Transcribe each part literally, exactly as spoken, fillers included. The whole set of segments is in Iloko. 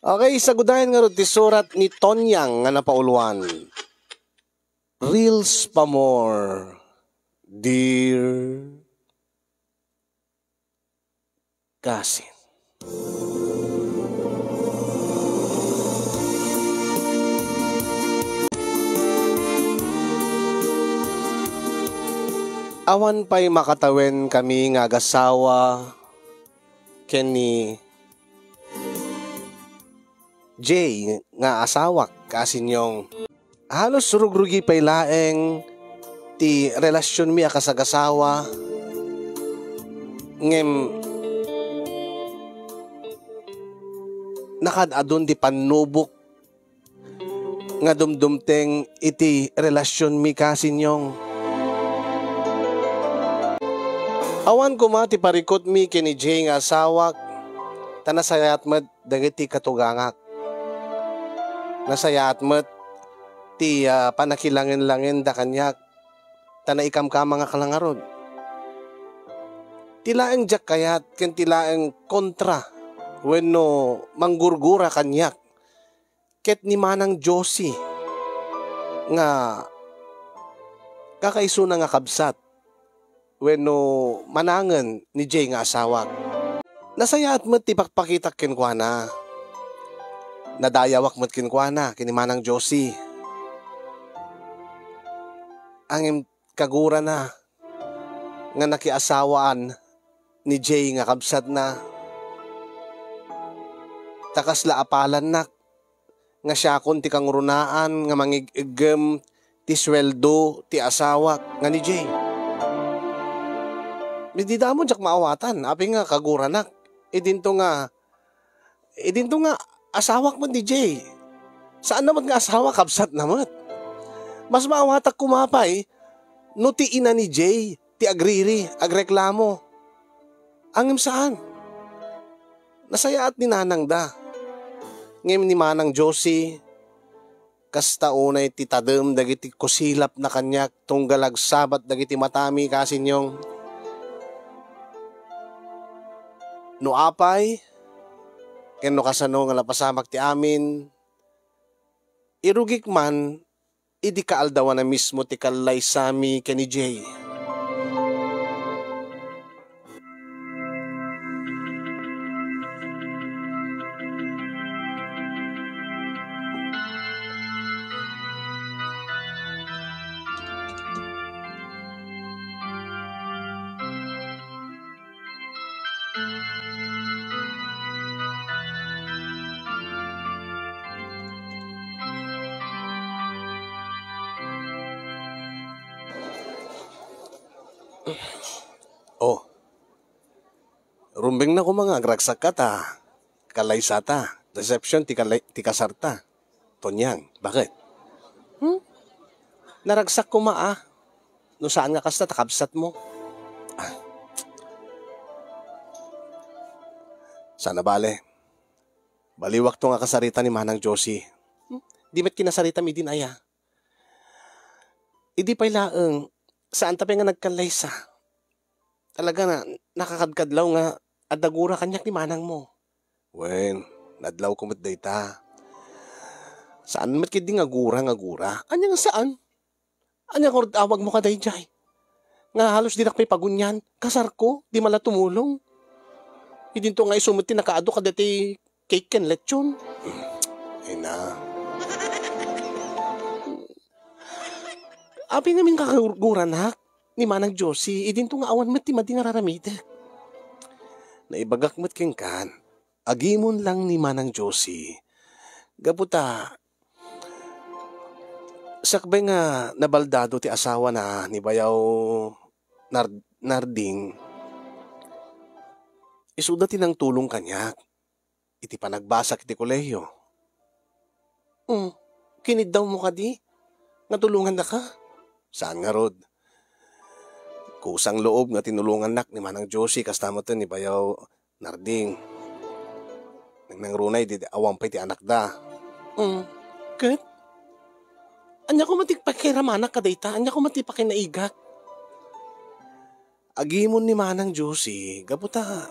Okay, sagudayan ngarud ti surat ni Tonyang nga napauluan. Reels pa more, dear cousin. Awan pay makatawen kami nga agasawa ken ni Jay nga asawak, kasinyong. Halos rugrugi pay laeng ti relasionmi a kasagasawa, ngem nakaad-adun ti pannubok nga dumdumteng iti relasionmi, kasinyong. Awan koma ti parikutmi ken ni Jay nga asawak, ta nasayaat met dagiti katugangak. Nasayaat met ti, ah, panakilangen-langenda kaniak, ta naikamkamangak la ngarud. Ti laeng diak kayat ken ti laeng kontra wenno manggurgura kaniak ket ni Manang Josie nga kakaisuna nga kabsat wenno manangen ni Jay nga asawak. Nasayaat met ti pakpakitak kenkuana. Nadayawak met kenkuana ken ni Manang Josie. Ngem kagurana nga nakiasawaan ni Jay nga kabsatna. Ta kasla a palannak nga siakon ti kangrunaan nga mangig-iggem ti sueldo ti asawak nga ni Jay. Dida ammo diak maawatan, apay nga kaguranak. Idinto nga, idinto nga asawak met ni Jay. Saanna met nga asawa, kabsatna met. Mas maawatak koma pay no ti ina ni Jay ti agriri, agreklamo. Ngem saan. Nasayaat ni nanangda. Ngem ni Manang Josie, kasta unay ti tadem dagiti kusilapna kaniak tunggal agsabat dagiti matami, kasinyong. No apay, ken no kasano nga napasamak ti amin, irugik man idi kaaldawan a mismo ti kallaysami ken ni Jay. Oh. Rumbeng na koma nga agragsakka ta kalaysata. Deception ti kalay-, ti kasarta. Tonyang, bakit? Hmm? Naragsak koma, ah. No saan nga kasta, ta kabsat mo. Ah. Sana bale. Baliwak to nga kasarita ni Manang Josie. Hmm? Di met kinasaritam idin aya. Idi pay laeng, saan ta pay nga nagkallaysa. Talaga na, nakakadkadlaw nga adda gura kaniak ni manang mo. Wen, nadlaw ko met dayta. Saan met ketdi nga gura nga gura? Ania nga saan? Ania ngarud awag mo kadaydiay? Nga halos dinak pay pagunian, kasarko, di man la tumulong. Idinto nga isu met ti nakaadu kadaytoy cake ken lechon. Ay na. Apay ngamin nga kagurguranak ni Manang Josie, idinto nga awan met ti madi nga raramidek. Naibagak met kenkan, agimon lang ni Manang Josie. Gapu ta, sakbay nga nabaldado ti asawana ni Bayaw Nar-, Narding, isuda ti nangtulong kaniak iti panagbasak iti kolehiyo. Hmm, kiniddaw mo kadi nga tulongannaka? Saan ngarud. Kusang loob nga tinulongannak ni Manang Josie kasta met ni Bayaw Narding. Nangruna idi awan pay ti anakda. Hmm, ket? Ania koma ti pakiramanak kadayta? Ania koma ti pakinaigak? Agimon ni Manang Josie, gapu ta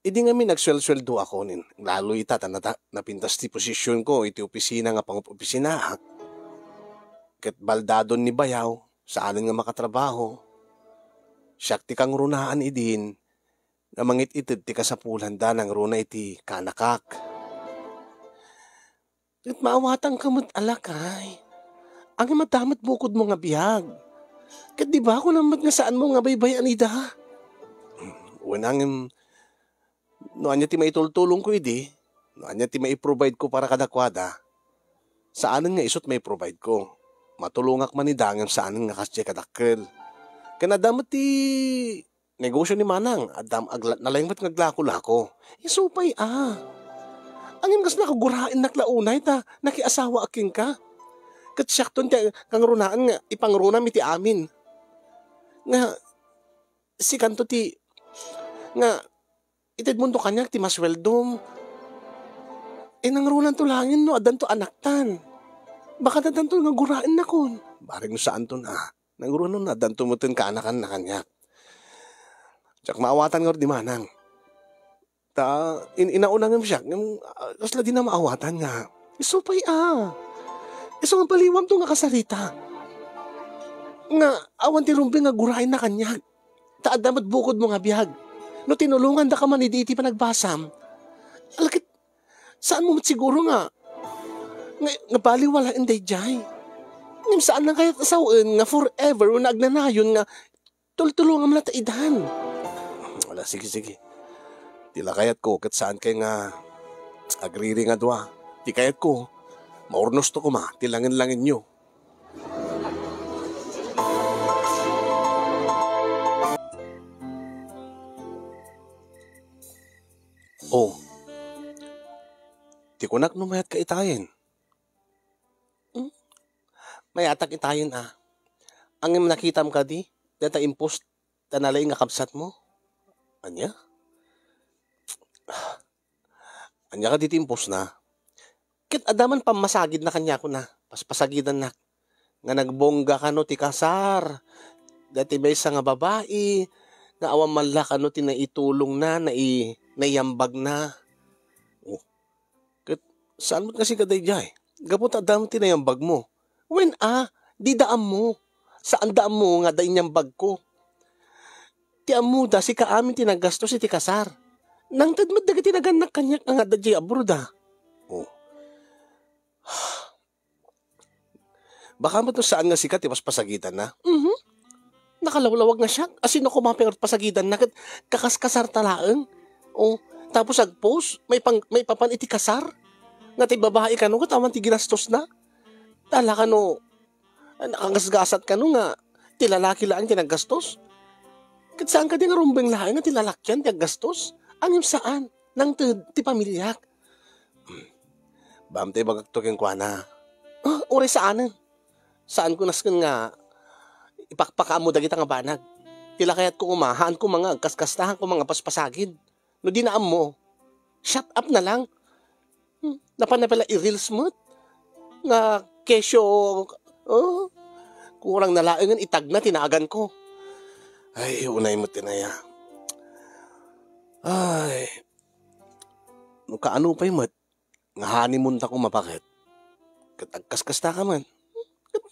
Idi ngamin agsuelsueldoakon, lalo ita ta nata-, napintas ti posisionko iti opisina nga pangup-opisinaak. Ket baldadon ni bayaw, saanen nga makatrabaho. Siak ti kangrunaan idin nga mangit-ited ti kasapulanda nangruna iti kanakak. Ket maawatanka met a lakay. Ngem adda met bukodmo nga biag. Ket di ba kunam met nga saanmo nga baybay-an ida? Wen, ngem no ania ti maitultulongko idi, no ania ti maiprovide ko para kadakuada, saanen nga isut' maiprovide ko. Matulongak man ida ngem saanen nga kasdiay kadakkel. Ken adda met ti negosio ni Manang, adda agla-, nalaing met nga aglako-lako. Isu pay a. Ngem kasla guraennak la unay ta nakiasawaak kenka. Ket siakton ti kangrunaan nga ipangrunam iti amin. Nga sikanto ti, nga itedmonto kaniak ti masueldom. Eh, nangrunanto laengen no addanto anaktan. Baka addanto nga guraennakon. Bareng no saanton a. Nangruna no addanto metten kaanakanna kaniak. Diak maawatan ngarud ni Manang. Ta in-, inauna ngem siak, ngem, ah, kasla dina maawatan nga. Isu pay a. Isu nga baliwamto nga kasarita. Nga awan ti rumbeng nga guraenna kaniak. Ta adda met bukodmo nga biag. No tinulongandaka man idi iti panagbasam, ala ket saanmo met siguro nga, nga, nga baliwalaen daydiay. Ngem saan lang kayat a sawen nga forever wenno agnanayon nga tultulongam latta idan. Ala, sige, sige. Ti la kayatko ket saankay nga agriring a dua. Ti kayatko, maurnosto koma ti langen-langenyo. Oh. Ti kunak no mayatka itayen. Hmm? Mayatak itayen a. Ngem nakitam kadi, dayta impos ta nalaing nga kabsatmo? Ania? Ania kadi ti impos na? Ket adda man pammasagidna kaniak kuna, paspasagidannak. Nga nagbongga kano ti kasar. Dayta maysa nga babai, nga awan man la kano ti naitulongna, nai-, naiyambagna. Oh. Ket saan met nga sika daydiay? Gapu ta adda met ti naiyambagmo. Wen a, dida ammo. Saanda ammo nga adda inyambagko. Ti ammoda, sika amin ti naggastos iti kasar. Nangted met dagiti nagannak kaniak nga adda diay abroad a. Oh. Baka met no saan nga sika ti paspasagidanna. Mhm. Nakalawlawag nga siak. A, sino koma pay nga pasagidanna ket kakaskasarta laeng? Oh, tapos agpost, maipang-, maipapan iti kasar? Nga ti babai kano ket awan ti ginastosna? Ala kano, nakangasgasat kano nga ti lalaki laeng ti naggastos? Ket saan kadi nga rumbeng laeng nga ti lalakian ti aggastos? Ngem saan, nangted ti pamiliak. Bamta ibagakto kenkuana. Ah, uray saanen. Saanko nasken nga ipakpakaammo dagita nga banag. Ti la kayatko koma, haanko nga agkaskasta, haanko nga paspasagid. No dina ammo, shut up na lang. Hmm, napan na pala i-reels met nga kesyo, oh, kurang na laengen itagna ti naaganko. Ay, unay met ti naya. Ay, no kaano pay met, nga honeymoon tako mapaket. Ket agkaskasta ka man. Ket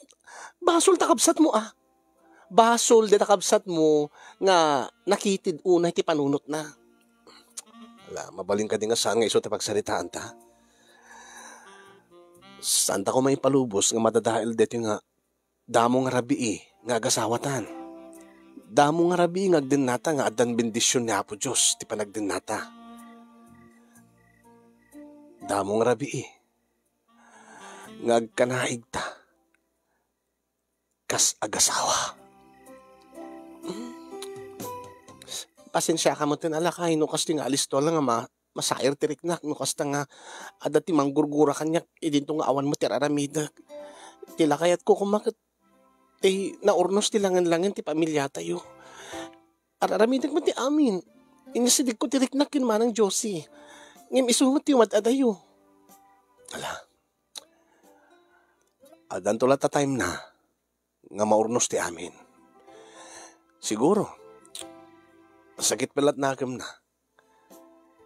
basol ta kabsatmo a. Basol dayta kabsatmo nga nakited unay ti panunotna. Ala, mabalin kadi nga saan nga isu ti pagsaritaanta? Saanta koma ipalubos nga madadael daytoy nga damo nga rabii nga agasawatan. Damo nga rabii nga agdennata nga addan bendision ni Apo Dios ti panagdennata. Damo nga rabii nga agkanaigta kas agasawa. Pasensiaka metten a lakay no kastoy nga alisto la nga ma-, masair ti riknak no kasta nga adda ti manggurgura kaniak idinto nga awan met ti ar-aramidek. Ti la kayatko koma ket ti naurnos ti langen-langen ti pamiliatayo. Ar-aramidek met ti amin. Insidegko ti riknak ken Manang Josie. Ngem isu met ti umad-adayo. Ala. Addanto latta time na nga maurnos ti amin. Siguro, sakit pay la ti nakemna.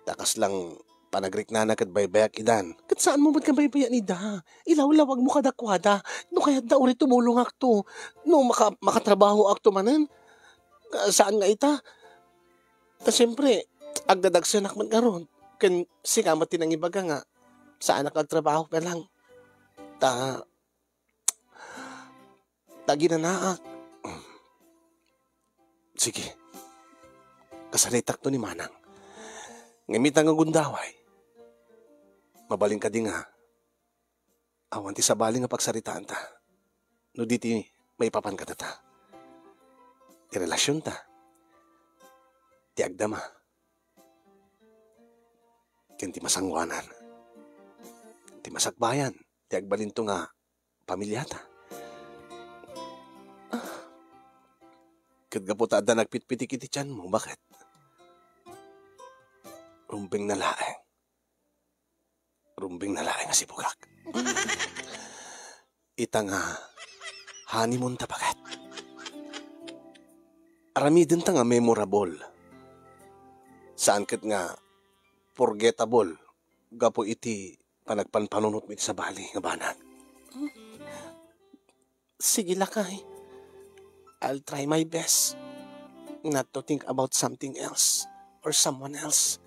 Ta kasla nga panagriknana ket baybayak idan. Ket saanmo met nga baybayan ida. Ilawlawagmo kadakuada. No kayatda, uray tumulongakto. No maka-, makatrabahoakto manen, ah, saan nga ita? Ta siempre, agdadagsenak met ngarud. Ken sika met ti nangibaga nga saanak nga agtrabaho, Belang. Ta, ta ginanaak. Sige. Kasaritakto ni Manang. Ngem ita nga gundaway, mabalin kadi nga awan ti sabali nga pagsaritaanta no di ti maipapan kadata. Ti relasionta, ti agdama, ken ti masangoanan, ti masakbayan, ti agbalinto nga pamiliata. Ah. Ket gapu ta adda nagpitpitik iti tianmo, baket? Rumbeng na laeng. Rumbeng na laeng a sibugak. Ita nga honeymoon ta, baket? Aramidenta nga memorable. Saan ket nga forgettable gapu iti panagpanpanunotmo iti sabali nga banag. Sige, lakay. I'll try my best not to think about something else or someone else.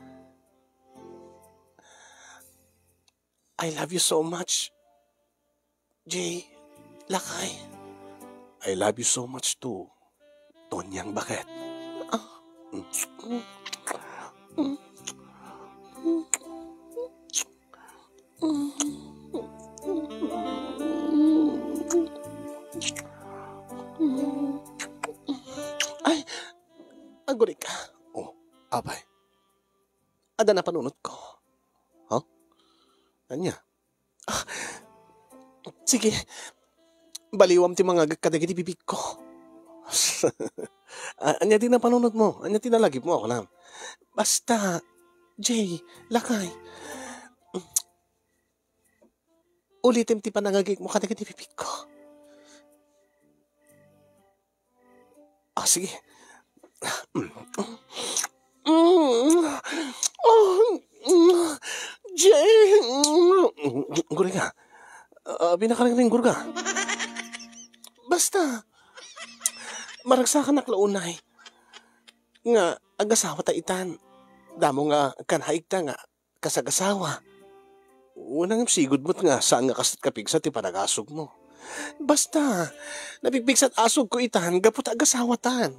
I love you so much, Jay, lakay. I love you so much too, Tonyang, baket? Ah. Ay, aguray ka. Oh, apay. Adda napanunotko. Huh? Ania? Ah, sige. Baliwam ti mangagek kadagiti bibigko. Ah, ania ti napanunotmo? Ania ti nalagipmo, kunam? Basta, Jay, lakay. Ulitem ti panangagikmo kadagiti bibigko. Ah, sige. Mm. Oh, mm. Jay. Guri ka. Ah, pinakaringringgor ka. Basta, maragsakanak la unay nga agasawata itan. Damo nga kanaig ta nga kasagasawa. Wen, ngem sigud met nga saan nga kastat kapigsa ti panagasugmo. Basta, napigpigsat asugko itan gapu ta agasawatan.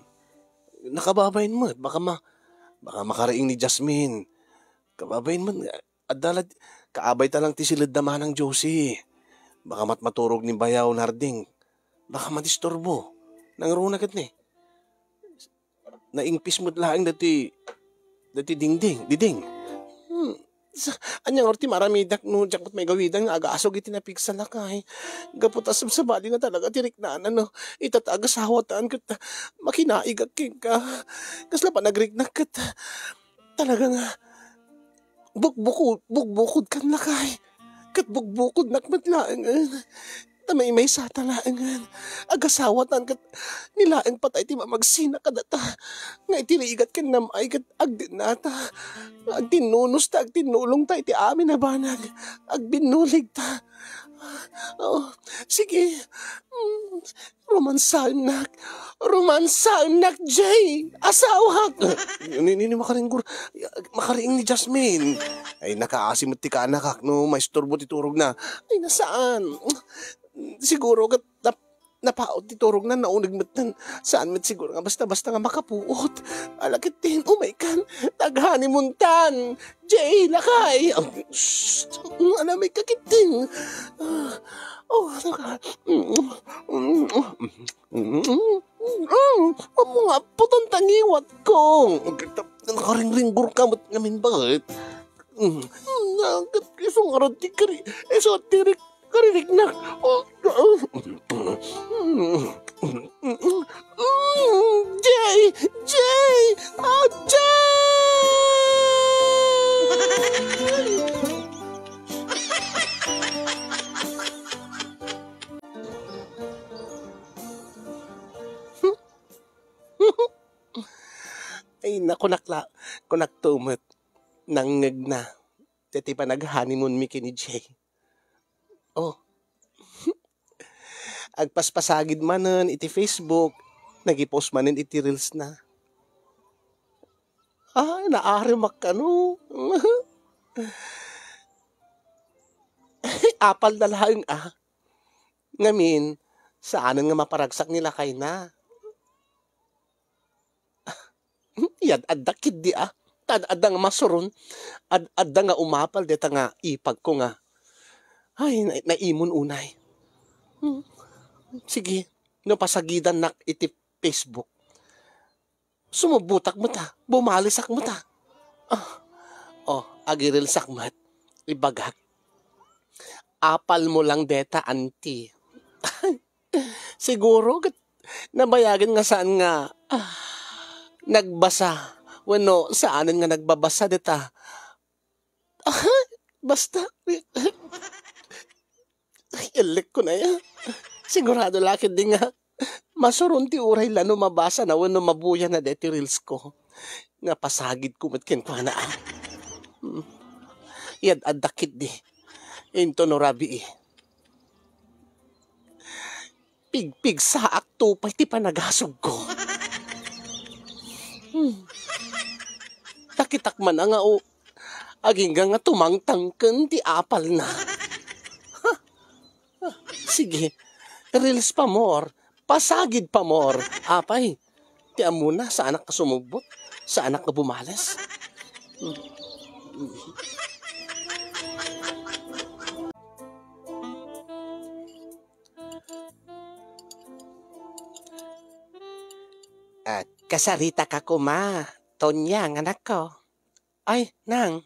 Nakababain met, baka ma-, baka makariing ni Jasmine. Kababain met nga, adda la, kaabay ta lang ti siledda manang Josie. Baka mat-, maturog ni bayaw Narding. Baka madisturbo. Nangruna ket ni. Naingpis met laeng dati, dati dingding, diding. Hmm. Sa-, ania ngarud ti maaramidak no diak met maigawidan nga agasog iti napigsa, lakay? Gapu ta sabsabali nga talaga ti riknana no ita ta agasawatan ket makinaigak kenka. Kasla panagriknak ket talaga nga Bukbuko-, bukbukodkan, lakay. Ket bukbukodnak met laengen. Ta maymaysata laengen. Agasawatan ket ni laeng patay ti mamagsinak kadata. Nga iti rigat ken nam-ay ket agdennata. Agtinnunosta, agtinnulongta iti amin a banag. Agbinnuligta. Oh, sige. Mm. Romansaennak. Romansaennak, Jay! Asawak! Ni, ni, ni makaringgor. Makariing ni Jasmine. Ay, nakaasi met ti kaanakak no maisturbo ti turogna. Ay, nasaan? Siguro ket nap-, napaut ti turogna, nauneg met nan. Saan met siguro nga basta-basta nga makapuot. Ala, ketdin, umaykan. Tag-honeymoon tan. Jay, lakay! Shh! Anam ikakiting? Ah, oh, naka-, mm, mm, mm, mm, mm, mm, mm, mga puton tangiwat ko! Nakaringringgor ka met ngamin, bakit? Mm, nagat iso nga rod ti kari-, iso ti rik-, Kariknak. Oh, Jay! Jay! Ah, Jay! Ay, naku, nakla-, kunak tumet. nangngegna daytoy panaghoneymoonmi ken ni Jay. Oh. Agpaspasagid manen iti Facebook, nag-i-post manen iti reels na. Ah, naaremak kano. Apalna laeng, ah. Ngamin, saanen nga maparagsak ni lakayna. Yad-adda ketdi, ah. Ad-adda nga masuron. Ad-adda nga umapal dayta nga ipagko nga, ay, na-, naimon unay. Hmm. Sige, no pasagidannak iti Facebook, sumubbotak met, ah. Bumalesak met, ah. Ah. Oh, agireelsak met. Ibagak, apalmo lang dayta, anti. Siguro ket nabayagen nga saan nga, ah, nagbasa wenno saanen nga nagbabasa dayta. Ah, basta, ay, ellek ko na ya. Sigurado la ketdi nga masuron ti uray la no mabasana wenno mabuyana daytoy reels ko nga pasagidko met kenkuana, ah. Hmm. Yad-adda ketdi. Inton no rabii, pigpigsaak to pay ti panagasugko. Hmm. Nakitak man a nga o, agingga nga tumangtangken ti apalna. Ha? Sige, reels pa more, pasagid pa more. Apay, ti ammona, saanak a sumubbot, saanak a bumales. Hmm. Ah, kasaritaka koma, Tonyang, anakko. Ay, nang,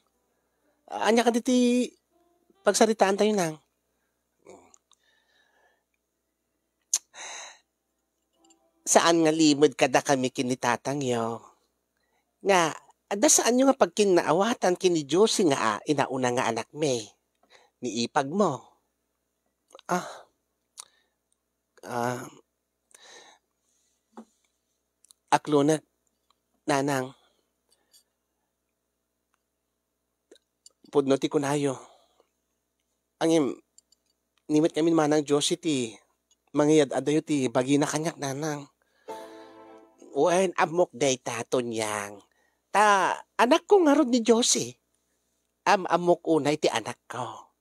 ania kadi ti pagsaritaantayo, nang? Saan nga limed kadakami ken ni tatangyo nga adda saanyo nga pagkinnaawatan ken ni Josie nga, ah, inauna nga anakmi, ni ipagmo. Ah, ah, aklonek, nanang. Pudno ti kunayo. Ngem, ni met ngamin manang Josie ti mangiyad-addayo ti bagina kaniak, nanang. Wen, ammok dayta, Tonyang. Ta, anakko ngarud ni Josie. Am-ammok unay ti anakko.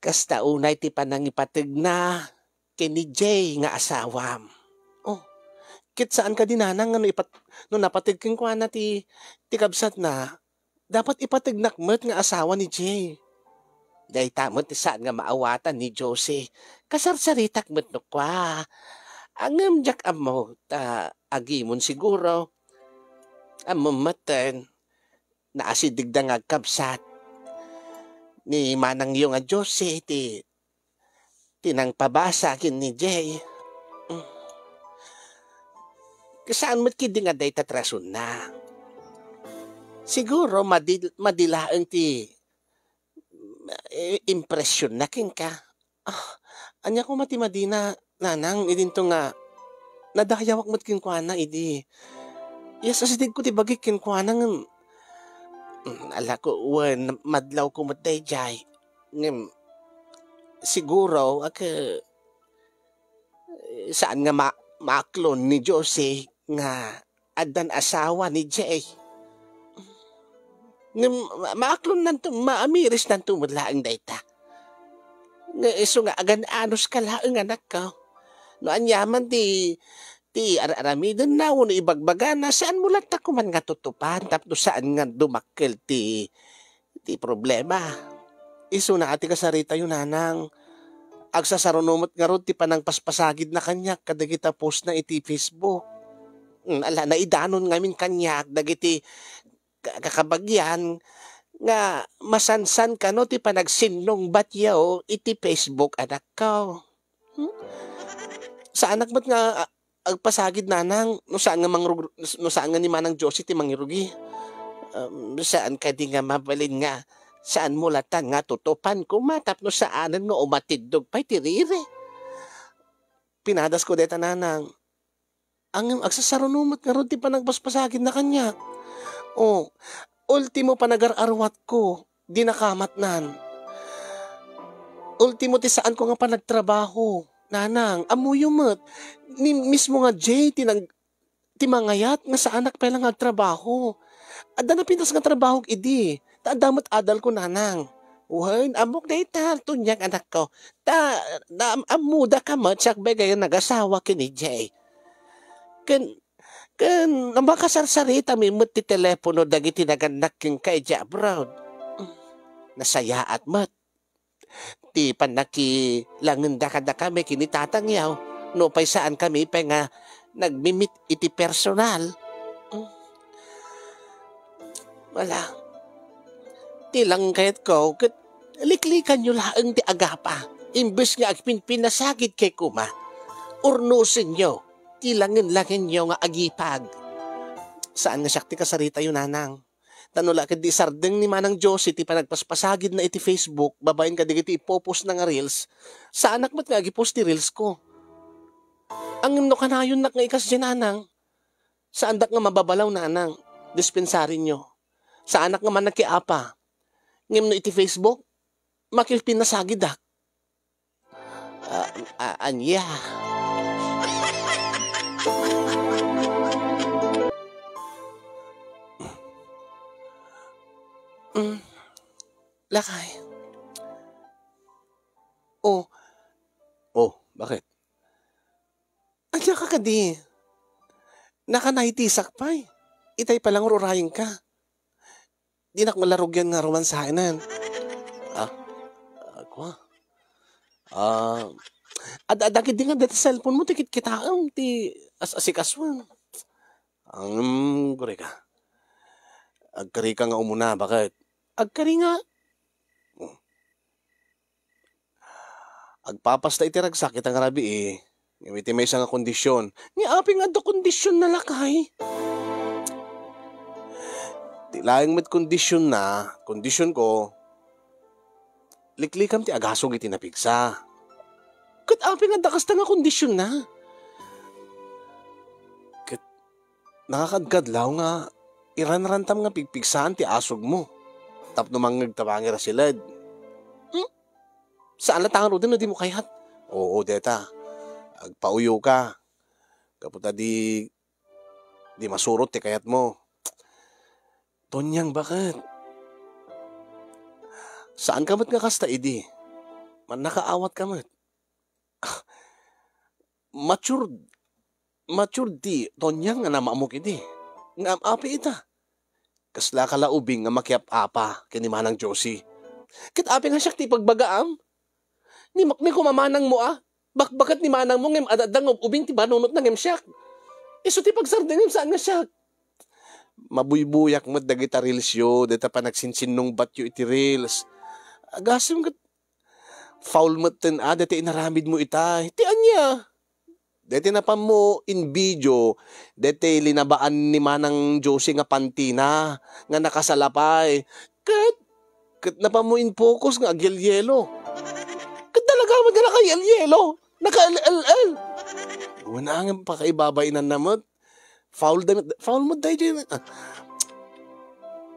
Kasta unay ti panangipategna ken ni Jay nga asawam. Oh, ket saan kadi, nanang, nga no ipat-, no napateg kenkuana ti, ti kabsatna, dapat ipategnak met nga asawa ni Jay. Dayta met ti saan nga maawatan ni Josie. Kasarsaritak met no kua. Ngem diak ammo, ta agimon siguro. Ammom metten, naasidegda nga agkabsat. Ni manangyo nga Josie ti, ti nangpabasa ken ni Jay. Mm. Saan met ketdi nga dayta ti rasonna. Siguro madi-, madi laeng ti, eh, impresionna kenka. Ah, ania koma ti madina, nanang, idinto nga nadayawak met kenkuana idi. Yes, asidegko ti bagik kenkuana ngem, mm, ala ko, wen, madlawko met daydiay. Ngem, siguro, ag-, saan nga ma-, maaklon ni Josie nga addan asawa ni Jay. Ngem ma-, maaklonnanto, maamirisnanto met laeng dayta. Nga isu nga agan-anos ka laeng, anakko. No aniaman ti, ti ar-aramidenna wenno ibagbagana, saanmo latta koman nga tutupan tapno saan nga dumakkel ti, ti problema. Isuna a ti kasaritayo, nanang. Agsasaruno met ngarud ti panangpaspasagidna kaniak kadagita postna iti Facebook. Mm, ala, naidanon ngamin kaniak dagiti ka-, kakabagyan nga masansan kano ti panagsinnungbatyo iti Facebook, anakko. Hmm? Saanak met nga, ah, agpasagid, nanang, no saan nga mangrug-, no saan nga ni Manang Josie ti mangirugi. Um, saan kadi nga mabalin nga saanmo latta nga tutupan koma tapno saanen nga umatiddog pay ti riri. Pinadasko dayta, nanang. Ngem agsasaruno met ngarud ti panagpaspasagidna kaniak. Oh, Ultimo panagar-arwatko, di nakamatnan. Ultimo ti saanko nga panagtrabaho. Nanang, ammoyo met, ni mismo nga Jay ti nag-, ti mangayat nga saanak pay la nga agtrabaho. Adda napintas nga trabaho idi. Ta adda met adalko, nanang. Wen, ammok dayta, Tonyang anakko. Ta, na, ammoda ka met, siak baga nga nagasawa ken ni Jay. Ken, ken, makasarsaritami met ti telepono dagiti nagannak kenka idiay abroad. Nasayaat met ti pannakilangenda kadakami ken ni tatangyo, nupay saankami pay nga nagmi-meet iti personal. Wala. Ti lang kayatko, ket liklikanyo laeng ti agapa. Imbes nga agpinpinasagid kay kuma, urnosenyo ti langen-langenyo nga agipag. Saan nga siak ti kasaritayo, nanang. Ta no la ket di sardeng ni Manang Josie ti panagpaspasagidna iti Facebook babaen kadagiti ipopost na nga reels, saanak met nga agipost ti reels ko. Ngem no kanayonnak nga ikasdiay, nanang, saandak nga mababalaw, nanang. Dispensarinyo. Saanak nga manakiapa. Ngem no iti Facebook, makilpinasagidak. Ah, ah, ania? Mm. Lakay. Oh. Oh, bakit? Ania ka kadi? Nakanaytisak pay. Itay pa lang rurayen ka. Dinak malarugian nga romansaen. Ah? Agkua? Ah, ad-, adda ketdi nga deta cellphone mo, ti kitkitaem, ti as-asikasuem. Ang, kurika. Agkarika nga umuna, bakit? Agkari nga. Hmm. Agpapasta iti ragsak ita nga rabii, ngem iti maysa nga kondisyon. Nga apay nga adda kondisyonna, lakay? Ti laeng met kondisyonna, kondisyonko, liklikam ti agasog iti napigsa. Ket apay nga adda kasta nga kondisyonna? Ket nakakadkadlaw nga iranrantam nga pigpigsaan ti asogmo tapno mangngeg ta mangiresiled. Hmm? Saan latta ngaruden no dimo kayat? Oo, deta. Agpauyo ka. Gapu ta di, di masurot ti kayatmo. Tonyang, baket? Saan ka met nga kasta idi? Mannakaawat ka met. Matured, matured ti Tonyang nga namamok idi. Ngem apay ita? Kasla ka la ubing nga makiap-apa ken ni Manang Josie. Ket apay nga siak ti ipagbagaam? Ni mak-, ni kumamanangmo a? Bakbaket ni manangmo ngem ad-adda nga ub-ubing ti banonotna ngem siak. Isu ti pagsardengem saan nga siak. Mabuybuyak met dagita reels yo, dayta panagsinsinnungbat yo iti reels. Agasem ket foul metten a dayta inaramidmo itay. Ti ania? Dayta napanmo in video, dayta linabaan ni Manang Josie nga pantina nga nakasalapay. Ket, ket napanmo in focus nga agyelyelo. Ket talaga met nga nakaelyelo, naka-L L L. Wen, angem pakaibabainanna met. Foul da, foul met daydiay, ah,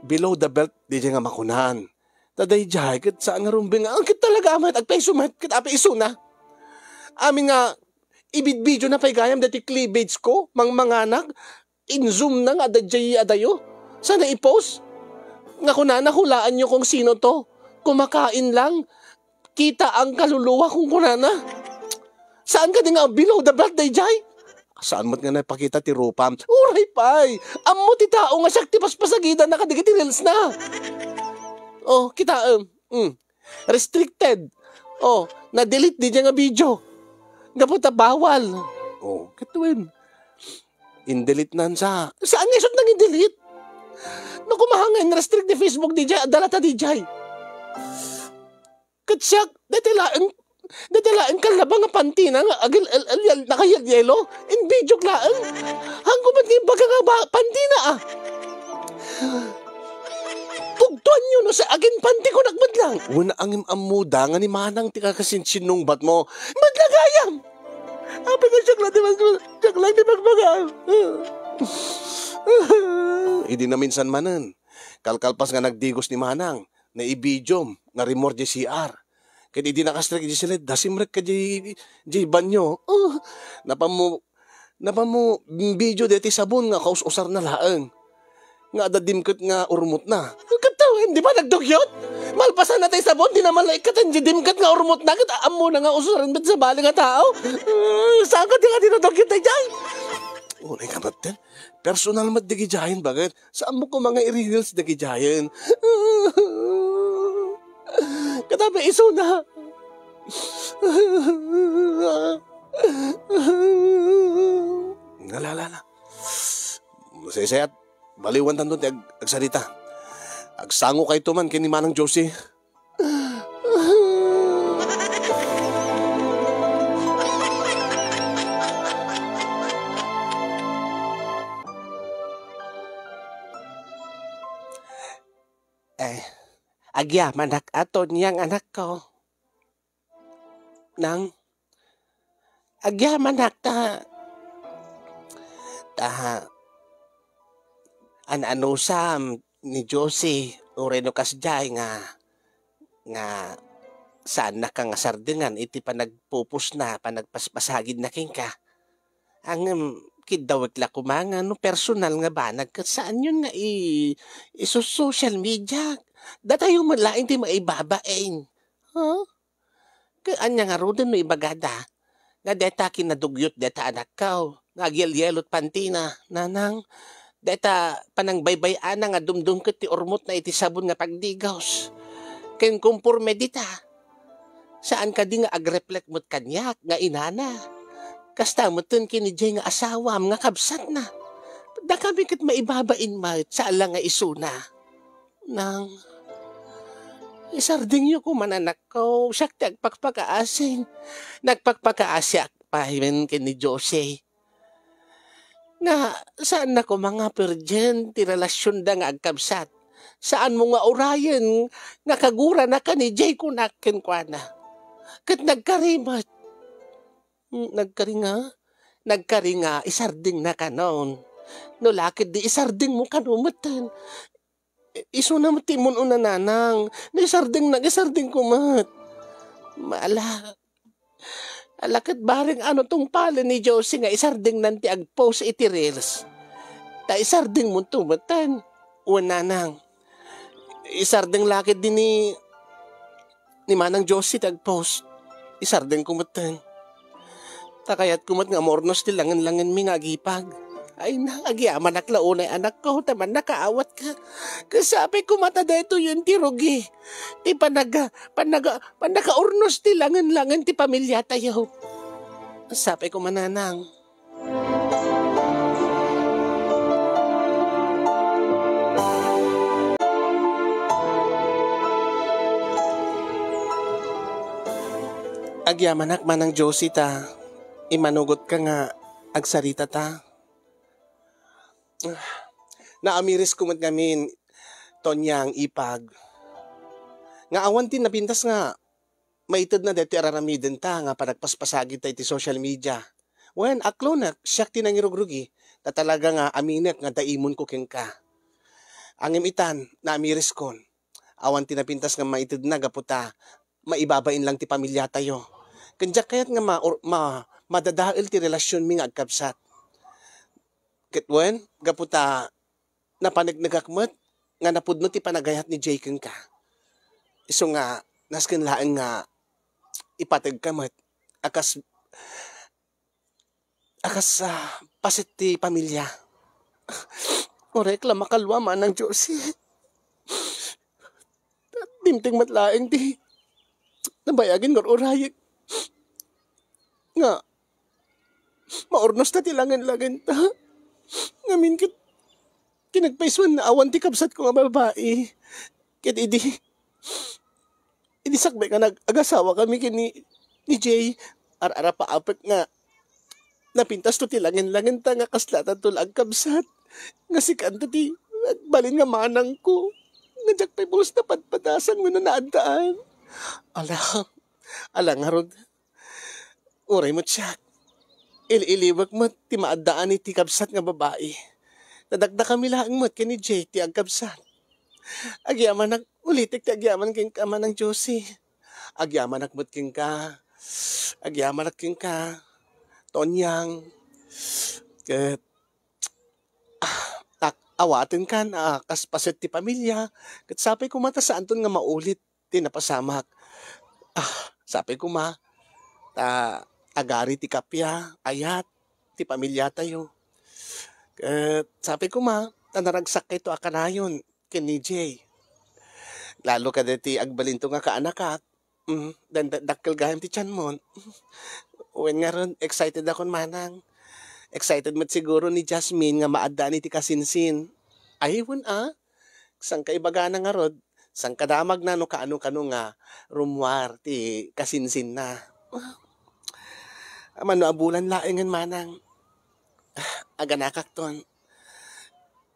below the belt daydiay nga makunan. Ta daydiay ket saan nga rumbeng, ah, ket talaga met, agpaiso met, ket apay isuna? Amin nga, ibidbidiona pay gayam daytoy cleavage ko, mangmanganak, in-zoom na nga daydiay adayo. Sana i-post? Nga kunana, "Hulaanyo kung sino to. Kumakain lang. Kita ang kaluluwa," kung kunana. Saan kadi nga below the belt daydiay? Saan met nga naipakita ti rupam? Uray pay! Ammo ti tao nga siak ti paspasagidanna kadagiti reels na. Oh, kitaem. Mm. Restricted. Oh, na-delete daydiay nga video. Gapu ta bawal. Oh, ket wen. In-delete nan sa. Saan nga isut nang in-delete? No kumahanga in-restrict ni Facebook daydiay, adda latta daydiay. Ket siak, dayta laeng, dayta laeng kallaba nga pantina nga agil-, el-, el-, yel-, nakayelyelo. In video laeng. Hangko met nga imbaga nga ba-, pantina, ah. Pugtoanyo no sa agin panti ko nakbadlang. Wen, angem ammoda nga ni Manang ti kakasinsinnungbat mo. Met la gayam! Apay nga siak lang ti mag-, siak lang ti magbaga. Idi naminsan manen, Kalkalpas nga nagdigos ni Manang, naibidiom nga rimmuar diay C R. Ket idi nakastrek idiay siled, nasimrek ka diay, diay banyo. Oh, napammo, napammo bidio daytoy sabon nga kaus-usarna laeng. Nga adda dimket nga urmotna. Ket tawen, di ba nagdugyot? Malpasanna tay sabon, di naman la ikkaten diay dimket nga urmotna. Ket ammona nga usaren met sabali nga tao. Ah, saan ka di nga dinudugyot daydiay? Unay ka met, personal met dagidiayen, baket. Saan mo koma nga i-reels dagidiayen? Katabi isuna. Ala, ala, ala. Masaysayat, baliwantanto ti ag-, agsarita. Agsangokayto man ken ni Manang Josie. Eh, agyamanak a Tonyang, anakko. Nang, agyamanak ta, ta, an-anusam ni Josie, uray no kasdiay nga, nga saannaka nga sardengan iti panagpupusna, panagpaspasagidna kenka. Ngem, kiddawek la koma nga no personal nga banag ket saanyon nga i-, isu-social media. Datayo met laeng ti maibabain. Ha? Ket ania ngaruden no ibagada nga dayta kinadugyot dayta anakko nga agyelyelot pantina, nanang, dayta panangbaybay-ana nga dumdumket ti urmotna iti sabon nga pagdigos. Ken konporme dita, saan kadi nga agreflect met kaniak nga inana? Kasta metten ken ni Jay nga asawam nga kabsatna. Dakami ket maibabain met, saan la nga isuna. Nang, isardengyo koma, anakko, siak ti agpakpakaasin. Nagpakpakaasiak pay men ken ni Josie nga saanna koma nga perdian ti relasionda nga agkabsat. Saanmo nga urayen nga kaguranaka ni Jay, kunak kenkuana. Ket nagkari met. Mm, nagkari nga? Nagkari nga isardengna kanon. No la ketdi isardengmo kano metten. I-, isuna met ti immun-una, nanang. No isardengna, isardengko met. Ala, ala ket bareng ano tungpalen ni Josie nga isardengnan ti agpost iti reels. Ta isardengmonto metten. Wen, nanang. Isardeng la ketdi ni ni Manang Josie ti agpost. Isardengko metten. Ta kayatko met nga maurnos ti langen-langenmi nga agipag. Ay na, agyamanak la unay, anakko, ta mannakaawatka. Ket sapay koma ta daytoyen ti rugi. Ti panaga-, panaga-, pannakaurnos ti langen-langen ti pamiliatayo. Sapay koma, nanang. Agyamanak, Manang Josie, ta imanugotka nga agsarita ta. Naamirisko met ngamin, Tonyang, ipag, nga awan ti napintas nga maitedna daytoy ar-aramidenta nga panagpaspasagidta iti social media. Wen, aklonek, siak ti nangirugrugi, ta talaga nga aminek nga daimonko kenka. Ngem itan, naamiriskon. Awan ti napintas nga maitedna gapu ta maibabain lang ti pamiliatayo. Ken diak kayat nga ma-, or-, ma-, madadael ti relasionmi nga agkabsat. Ket wen, gapu ta napanegnegak met nga napudno ti panagayat ni Jay kenka. Isu nga, nasken laeng nga ipategka met a kas, a kas, ah, paset ti pamilia. Uray la makalua, Manang Josie. Dimteng met laeng ti nabayagen nga ur-urayek nga maurnosta ti langen-langenta. Ngamin ket kinagpaisuan nga awan ti kabsatko nga babai. Ket idi, idi sakbay nga nag-, agasawakami ken ni, ni Jay, ar-arapaapek nga napintasto ti langen-langenta nga kaslatanto la agkabsat. Nga sikanto ti agbalin nga manangko. Nga diak pay pulos napadpadasan wenno naaddaan. Ala, ala ngarud. Uray met siak, ili-iliwek met ti maaddaan iti kabsat nga babai. Nadakdakami laeng met ken ni Jay ti agkabsat. Agyamanak, ulitek ti agyaman kenka, Manang Josie. Agyamanak met kenka. Agyamanak kenka, Tonyang. Ket, ah, tak-, awatenkan a kas paset ti pamilia, ket sapay koma ta saanton nga maulit ti napasamak. Ah, sapay koma ta agari ti kappia, ayat ti pamiliatayo. Ket sapay koma ta naragsakkayo a kanayon ken ni Jay. Lalo kadagiti agbalinto nga kaanakak, mm, dan-, da-, dakkel gayam ti tianmon. Wen ngarud, excited akon, Manang. Excited met siguro ni Jasmine nga maaddaan iti kasinsin. Ay, wen a, saan ka ibagana ngarud, saan ka damagna no kaano-kano nga rummuar ti kasinsinna. Amangan no a bulan laengen, Manang. Aganakakton.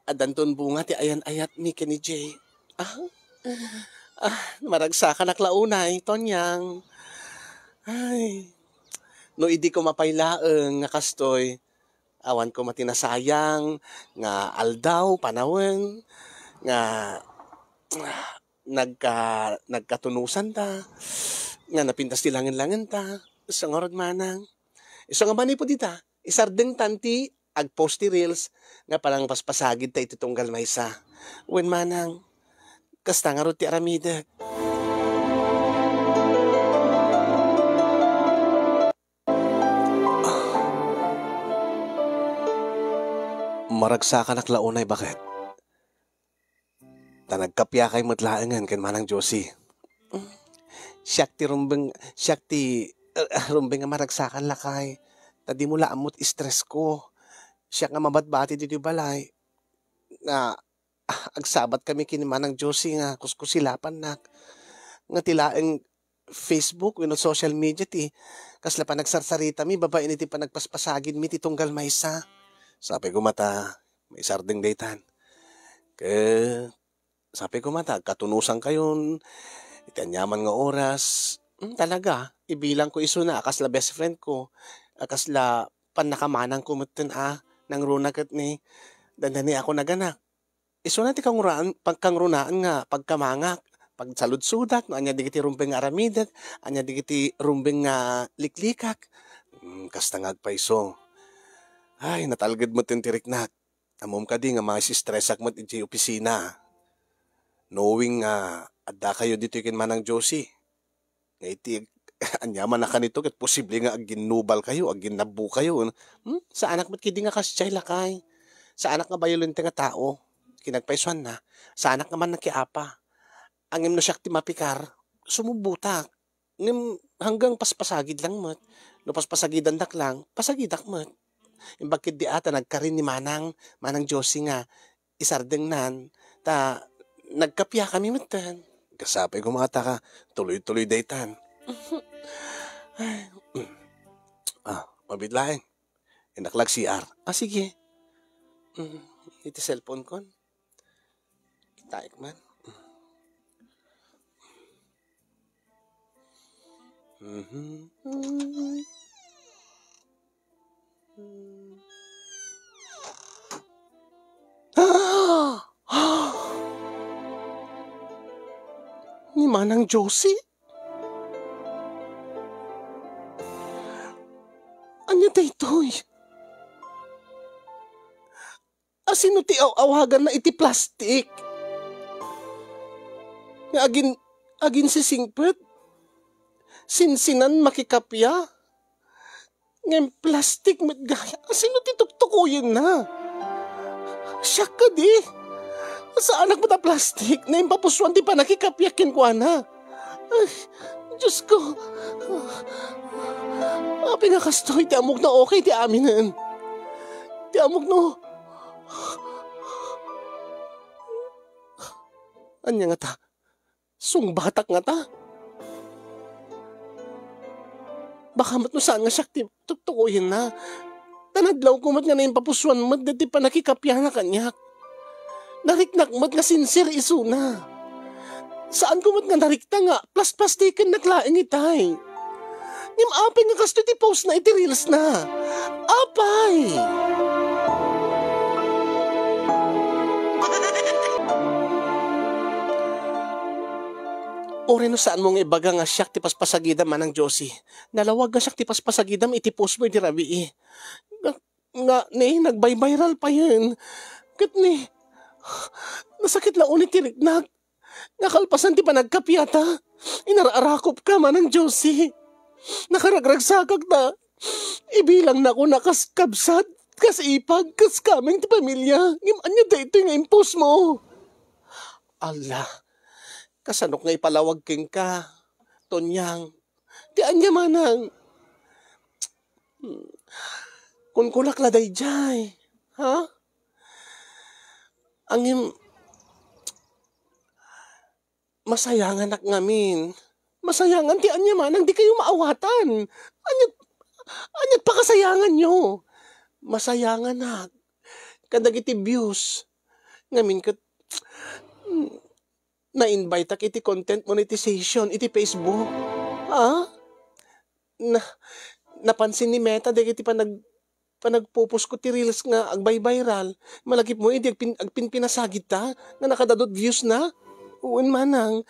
Addanton bunga ti ayan-ayatmi ken ni Jay. Ah, ah, maragsakanak la unay, Tonyang. Ay, no idi ko mapay laeng nga kastoy, awan ko mati nasayang nga aldaw, panawen, nga, ah, nagka-, nagkatunusanta, nga napintas ti langen-langenta. Isu ngarud, Manang. Isu nga manipud ita, isardengtan ti agpost ti reels nga panangpaspasagidta iti tunggal maysa. Wen, Manang, kasta ngarud ti aramidek. Maragsakanak la unay, baket. Ta nagkapiakay met laengen ken Manang Josie. Siak ti rumbeng, siak ti, eh, rumbeng nga maragsakan, lakay. Ta dimo la ammot stress ko. Siak nga mabatbati ditoy balay. Nga, ah, agsabatkami ken Manang Josie nga kuskusilapannak. Nga ti laeng Facebook wenno social media ti kasla panagsarsaritami babaen iti panagpaspasagidmi ti tunggal maysa. Sapay koma ta maisardeng daytan. Ket sapay koma ta agkatunosankayon iti aniaman nga oras. Hmm, talaga, ibilangko isuna a kasla best friend ko, a kasla pannakamanangko metten a nangruna ket ni dandani ako naganak. Isuna ti kangrunaan, pagkangrunaan nga pagkamangak, pagsaludsodak no ania dagiti rumbeng nga aramidek, ania dagiti rumbeng nga liklikak. Hmm, kasta nga agpayso. Ay, natalged metten ti riknak. Ammom kadi nga maistresak met idiay opisina. Knowing nga addakayo ditoy ken Manang Josie. Nga iti aniaman a kanito ket posible nga agginnubalkayo, agginnabbukayo. Hmm? Saanak met kidi nga kasdiay, lakay. Saanak nga bayolente nga tao. Kinagpaysuanna, saanak nga mannakiapa. Ngem no siak ti mapikar, sumubbotak. Ngem hanggang paspasagid lang met. No paspasagidandak lang, pasagidak met. Imbag ketdi a ta nagkarin ni Manang, Manang Josie nga isardengnan, ta nagkapiakami metten. Kasapay koma ta ka, tuloy-tuloy daytan. Ah, mabiit laeng. Innak la ag-C R. Ah, sige. Mm, iti cellphone kon. Kitaek man. Mhm. Ni Manang Josie? Ania daytoy? Asino ti aw-awaganna iti plastik nga agin-, aginsisingpet? Sinsinan makikappia? Ngem plastik met gayam. Asino ti tuktukoyenna? Siak kadi? Saanak met a plastik, naimpapusoan ti pannakikappia kenkuana. Ay, Diyos ko. Apay nga kastoy, ti ammok no okay ti aminen. Ti ammok no. Ania ngata? Sungbatak ngata? Baka met no saan nga siak ti tuktukoyenna. Ta nadlawko met nga naimpapusoan met daytoy pannakikappiana kaniak. Nariknak met nga sincere isuna. Saanko met nga narikta nga plasplastikennak laeng itay. Ngem apay nga kastoy ti postna iti reelsna? Apay! Uray no saanmo nga ibaga nga siak ti paspasagidam, Manang Josie. Nalawag nga siak ti paspasagidam iti post mo iti rabii. Nga, nga, ne, nagbaybayral payen. Ket ne, nasakit la unay ti riknak. Nga kalpasan ti panagkapiata, inar-arakopka, Manang Josie. Nakaragragsakak ta ibilangnakon a kas kabsat, kas ipag, kas kameng ti pamilya. Ngem ania daytoy nga impostmo? Ala, kasanok nga ipalawag kenka, Tonyang? Ti ania manang? Hmm. Kunkunak la daydiay, ha? Ngem, masayanganak ngamin. Masayangan ti ania manang dikayo maawatan. Ania, ania pakasayanganyo? Masayanganak kadagiti views. Ngamin ket, hmm, na-inviteak iti content monetization iti Facebook. Ah? Na, napansin ni Meta dagiti panag-, panagpopostko ti reels nga agbaybayral. Malagipmo idi agpin-, agpinpinasagidta nga nakadadot views na? Wen manang,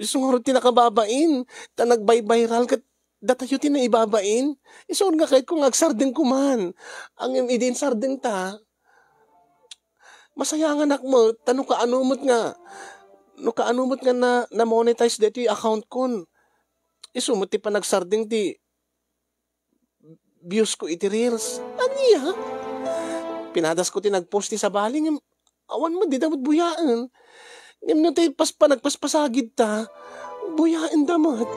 isu ngarud ti nakababain, ta nagbaybayral ket datayo ti naibabain. Isu nga kayatko nga agsardengko man. Ngem idi insardengta, masayanganak met, ta no kaano met nga, no kaano met nga na, na-monetize daytoy account kon. Isu met ti panagsardeng ti views ko iti reels. Ania? Pinadasko ti nagpost ti sabali ngem awan met, dida met buyaen. Ngem no ti pas-, panagpaspasagidta, buyaenda met.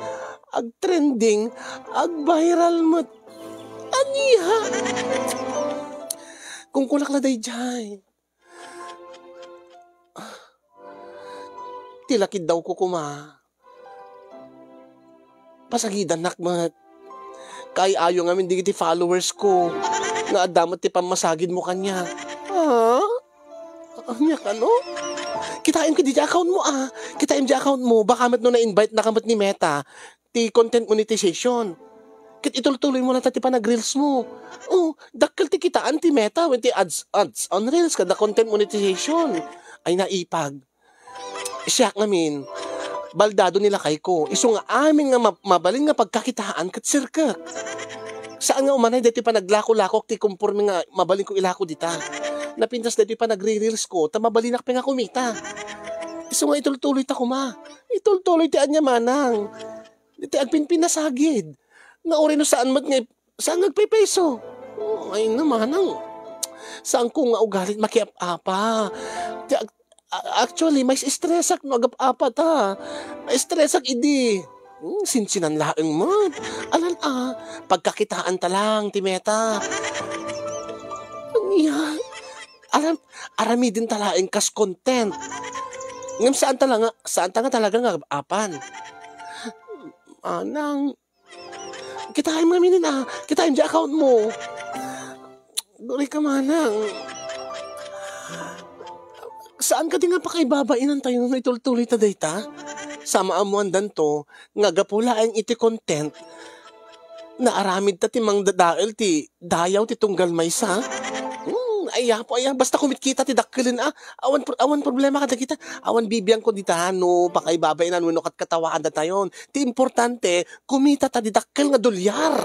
Agtrending, agviral met. Ania? Kunkunak la daydiay. Ti lakiddawko koma, pasagidannak met. Kaay-ayo ngamin dagiti followers ko nga adda met ti pammasagidmo kaniak. Ha? Ania kano? Kitaem kadi ti account mo, ah. Kitaem ti account mo. Baka met no na-invite na ka met ni Meta ti content monetization. Ket itultuloy mo latta ti panag-reels mo. Oh, dakkel ti kitaan ti Meta wen ti ads, ads on reels kada content monetization. Ay naipag. Siak ngamin, baldado ni lakayko. Isu nga amin nga ma-, mabalin nga pagkakitaan ket sirkek. Saan nga umanay daytoy panaglako-lakok ti komporme nga mabalinko ilako dita. Napintas daytoy panagre-reels ko, ta mabalinak pay nga kumita. Isu nga itultuloy ta koma. Itultuloy ti ania manang. Daytoy agpinpinasagid. Nga uray no saan met nga ip-, saan nga agpaypayso. Oh, ay na manang. Saanko nga ugalit makiap-apa. Ti ag-, a-, actually, mais-estresak no agap-apa ta. Mais-estresak idi. Hmm, sinsinan laeng met. Alan a, pagkakitaan ta lang ti Meta. Ania, alam, aramiden ta laeng kas content. Ngem saan ta la nga, saan ta nga talaga nga agap-apan. Manang, kitaem ngamin, ah. Kitaem di account mo. Uray ka manang. Saan kadi nga pakaibabainan tayo no itultuloy ta dayta? Sa maammoandanto nga gapu laeng iti content, naaramid ta ti mangdadael ti dayaw ti tunggal maysa. Hmm, ay, apo, ay, basta kumitkita ti dakkelen, ah. Awan pro-, awan problema kadagita. Awan bibiangko dita no pakaibabainan wenno katkatawaan datayon. Ti importante, kumita ta di dakkel nga dolyar.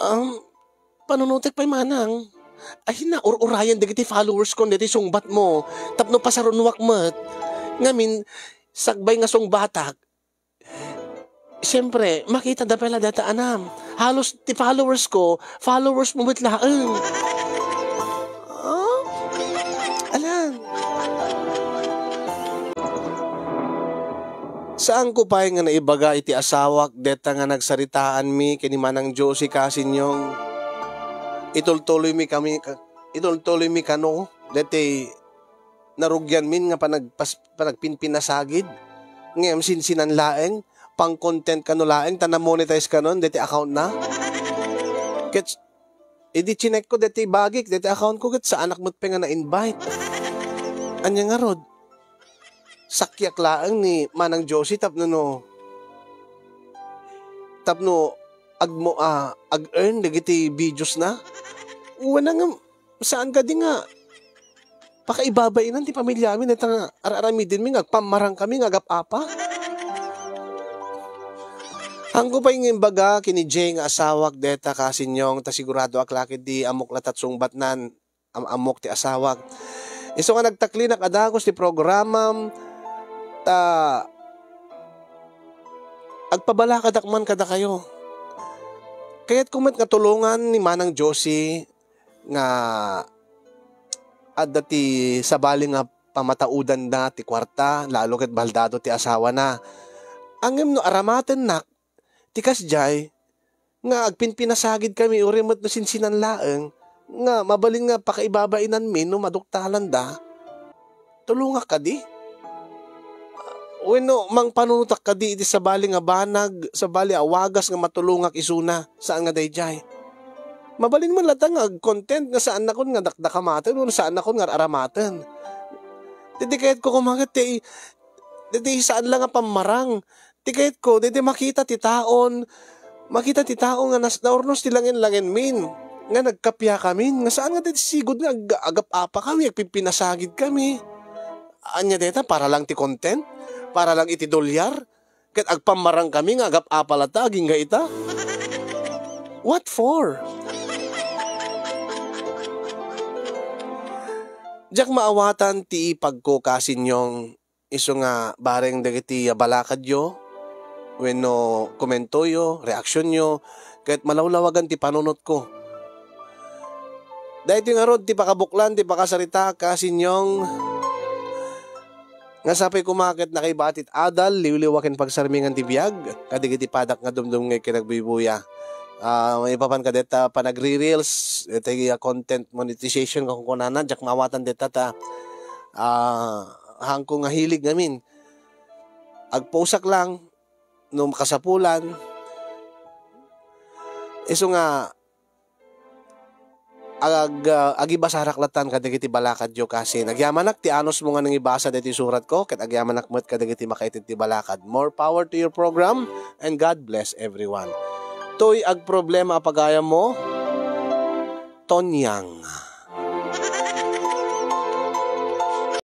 Um, panunotek pay manang. Ay, naur-urayan dagiti followers ko dagiti sungbat mo. Tapno pasarunwak met. Ngamin, sagbay nga sungbatak, siyempre, makita da pay la data anam. Halos ti followers ko, followers mo met laeng. Ah? Alan. Saan ko pay nga naibaga iti asawak deta nga nagsaritaanmi ken ni Manang Josie Casinyong. Itultuloy mi kami, ka-, itultuloy mi kano, deti narugianmin nga panagpas-, panagpinpinasagid. Ngem sinsinan laeng, pang-content kano laeng, ta na-monetize kanon deti account na. Ket idi chinek ko deti bagik, deti account ko, ket saanak met pay nga na-invite. Ania ngarud? Sakiak laeng ni Manang Josie tapno no, tapno agmo-, ah, ag-earn dagiti videos na? Wen a ngem, saan kadi nga Pakaibabainan ti pamiliami, dayta nga ar-aramidenmi nga agpammarang kami nga agap-apa. Haanko pay nga imbaga ken ni Jay nga asawak dayta, Kasinyong, ta siguradoak la ketdi ammok latta ti sungbatnan, am-, ammok ti asawak. Isu nga nagtaklinak a dagus ti programam, ta agpabalakadak man kadakayo. Kayatko met nga tulongan ni Manang Josie nga adda ti sabali nga pamataudanda ti kuarta, lalo ket baldado ti asawana. Ngem no aramatennak ti kasdiay, nga agpinpinasagidkami, uray met no sinsinan laeng, nga mabalin nga pakaibabainanmi no maduktalanda. Tulongak kadi? Wenno mangpanunotak kadi iti sabali nga banag, sabali a wagas nga matulongak isuna? Saan nga daydiay. Mabalin man latta nga agcontent nga saannakon nga dakdakamaten wenno saannakon nga ar-aramaten. Daydi kayatko koma ket ti, daydi saan la nga pammarang. Ti kayatko, daydi makita ti taon, makita ti tao nga nas-, naurnos ti langen-langenmin, nga nagkapiakamin, nga saan nga daydi sigud nga ag-, agap-apakami, agpinpinasagidkami. Ania dayta, para lang ti content? Para lang iti dolyar? Ket agpammarangkami nga agap-apa latta agingga ita? What for? Diak maawatan ti ipagko, Kasinyong, isu nga bareng dagiti balakadyo wenno komentoyo, reaksionyo, ket malawlawagan ti panunotko. Daytoy ngarud ti pakabuklan ti pakasarita, Kasinyong, nga sapay koma ket nakaibati ti adal, liwliwa ken pagsarmingan ti biag, kadagiti padak nga dumdumngeg ken agbuybuya. Ah, maipapan kadayta panagri-reels, dayta, ah, content monetization nga kunkunana, diak maawatan dayta ta, ah, haanko nga hilig ngamin. Agposak lang no makasapulan. Isu nga, ag-, ah, agibasarak lattan kadagiti balakadyo, Kasin. Agyamanak ti anusmo nga nangibasa daytoy suratko, ket agyamanak met kadagiti makaited ti balakad. More power to your program, and God bless everyone. Toy agproblema a pagayammo, Tonyang.